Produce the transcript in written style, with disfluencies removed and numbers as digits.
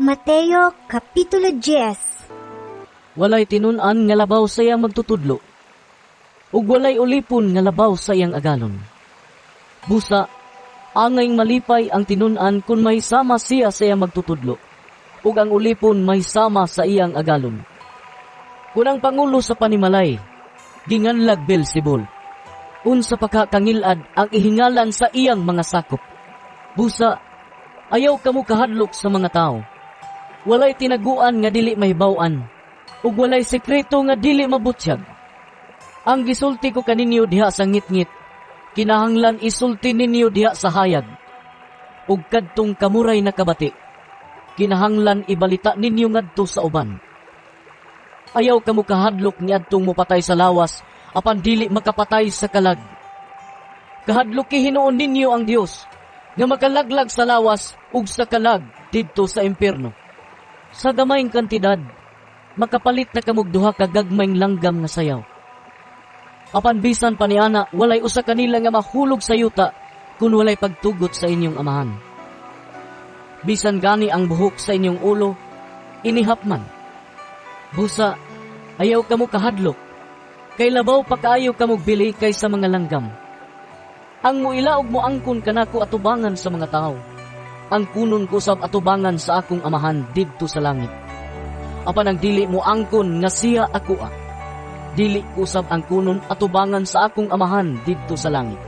Mateo Kapitulo 10. Walay tinun-an nga labaw sa iyang magtutudlo, ug walay ulipon nga labaw sa iyang agalon. Busa, angayng malipay ang tinun-an kung may sama siya sa iyang magtutudlo, ug ang ulipon may sama sa iyang agalon. Kung ang pangulo sa panimalay, ginganlag Beelzebul, unsa pa ka kangilad ang ihingalan sa iyang mga sakop. Busa, ayaw kamo kahadlok sa mga tao. Walay tinaguan nga dili mahibaw-an, ug walay sekreto nga dili mabutyag. Ang gisulti ko kaninyo diha sa ngitngit, kinahanglan isulti ninyo diha sa hayag. Ug kadtong kamuray nakabati, kinahanglan ibalita ninyo ngadto sa uban. Ayaw kamo kahadlok niadtong mopatay sa lawas, apan dili makapatay sa kalag. Kahadloki hinuon ninyo ang Dios, nga makalaglag sa lawas ug sa kalag didto sa impierno. Sa gamayng kantidad, makapalit na kamog duha ka gagmayng langgam nga sayaw. Apan bisan pa niana, walay usa kanila nga mahulog sa yuta kung walay pagtugot sa inyong Amahan. Bisan gani ang buhok sa inyong ulo, inihap man. Busa, ayaw kamo kahadlok, kay labaw pa kaayo kamog bili kaysa mga langgam. Ang muila og moangkon kanako atubangan sa mga tawo, angkunon ko usab atubangan sa akong Amahan didto sa langit. Apan ang dili mo angkon nga siya akoa, dili ko usab angkunon atubangan sa akong Amahan didto sa langit.